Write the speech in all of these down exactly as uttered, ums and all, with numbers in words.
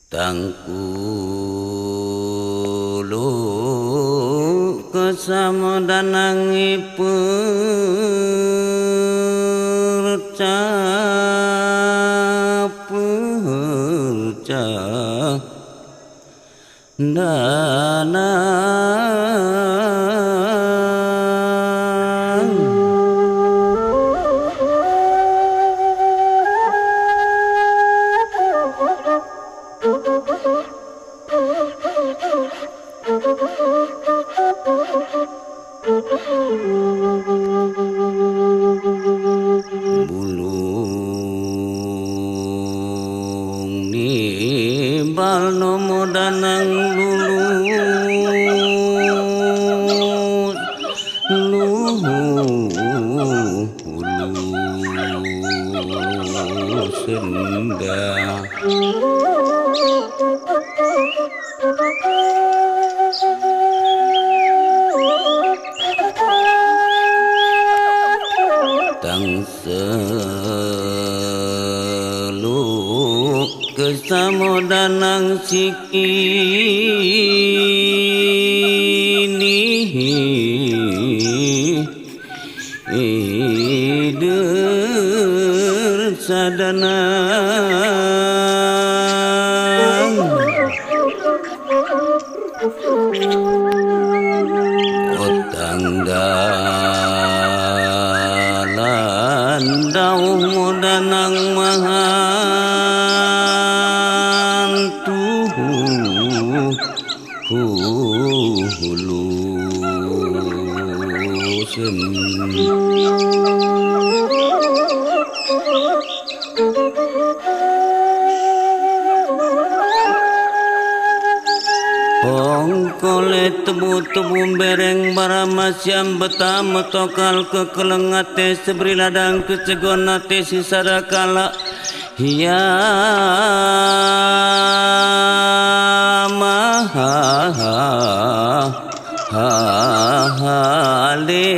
Tang kuluk kesamo danang i perca, perca danang. Bulung nimbal no mo danang lulus, lulus, lulus senda. Tang seluk kesamo danang sikini ider sadana. Otang dalan dauh mo danang mahantu. Kuhulusen. Pongko le tebu-tebu mbereng, bara masiam beta metokal, kekeleng ate seberi ladang, kecegon ate sisada kalak. Ia maha hale.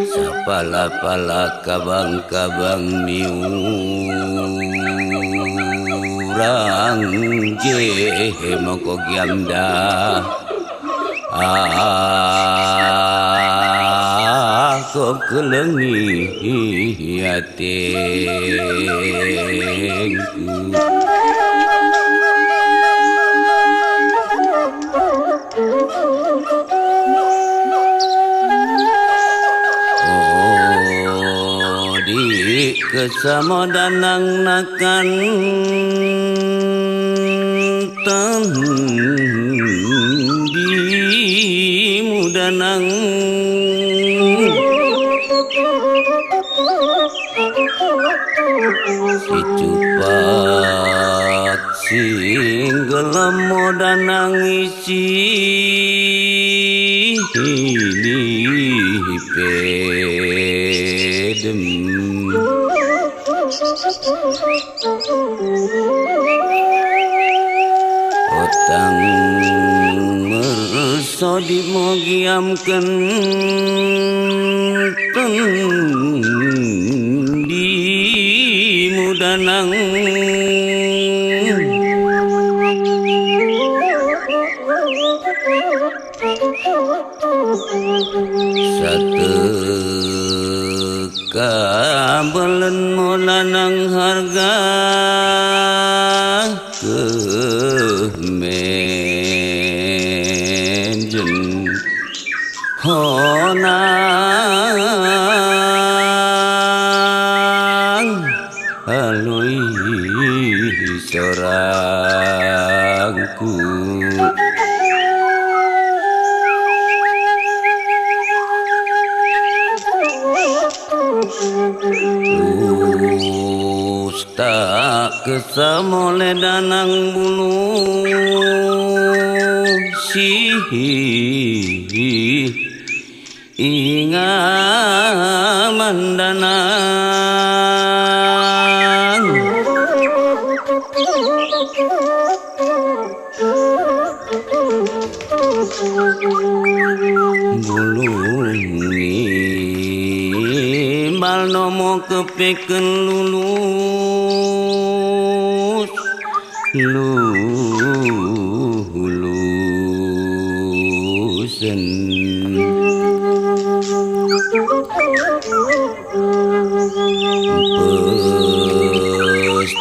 Sapala-pala kabang-kabang miurang je moko giam da. Aku kelengi atengku. Odik kesamo danang nakan tendimu danang. Sicupak singgelem mo danang i sini pedem. Otang mersodip mo giamken tendimu danang. Sateka belen mo danang harga kemejen. Honang aloi sorangku. Usta kesamo le danang bulu si ingaman danang. Nimbal no mo kepeken lulus, lulusen.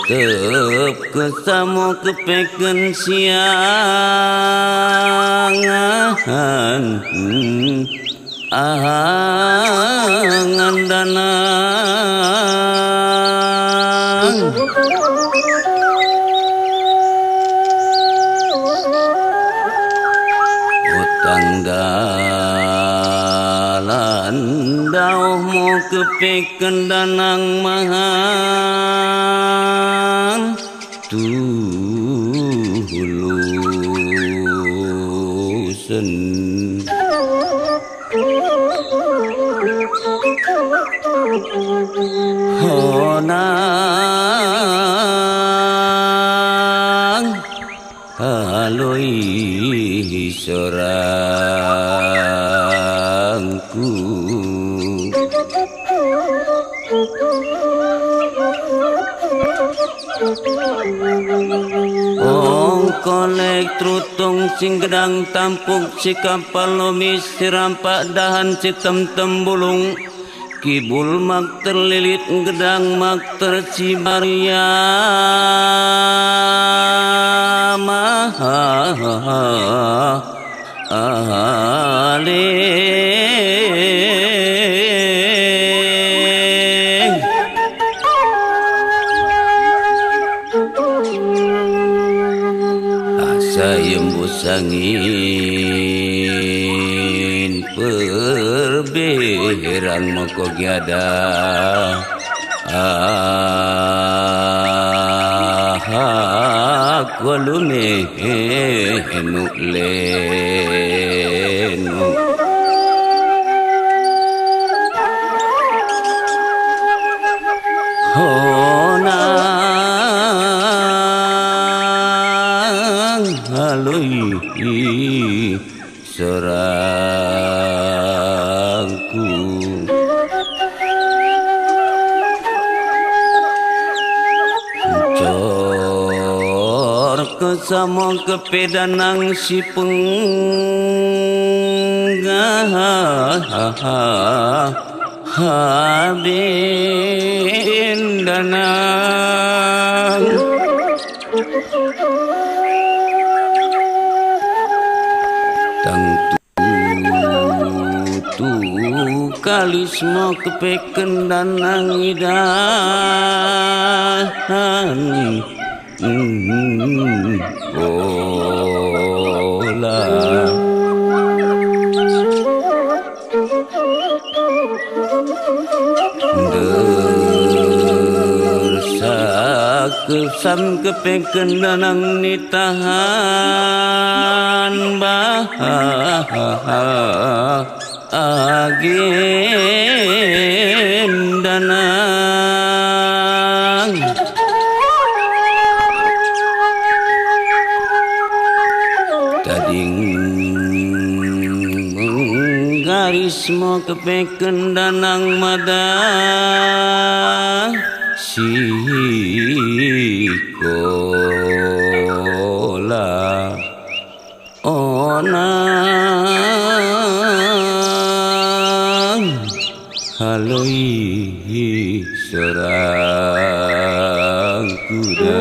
Pestep kessa mo kepeken siangan, angan danang. Utang dalan dauh mo kepeken danang mahan tulusen. Honang aloi sorangku. Ongko lek trutung, si nggedang tampuk, si kapal lomis, si rampak dahan, si temtem bulung, kibul mak terlilit, nggedang mak tersibar-iamah. Alih. Asa iembus angin perberan moko giada. Aha, kualu me enuk lenuk. Honang aloi sorangku. Cor kessa mo kepe danang si penggah haben danang. Tang tutu kalis mo kepeken danang idahan. Ola. Ndersa kesam kepeken danang nitahan bah agen danang. Tading menggaris mo kepeken danang mada sikola. Onang aloi sorangku da.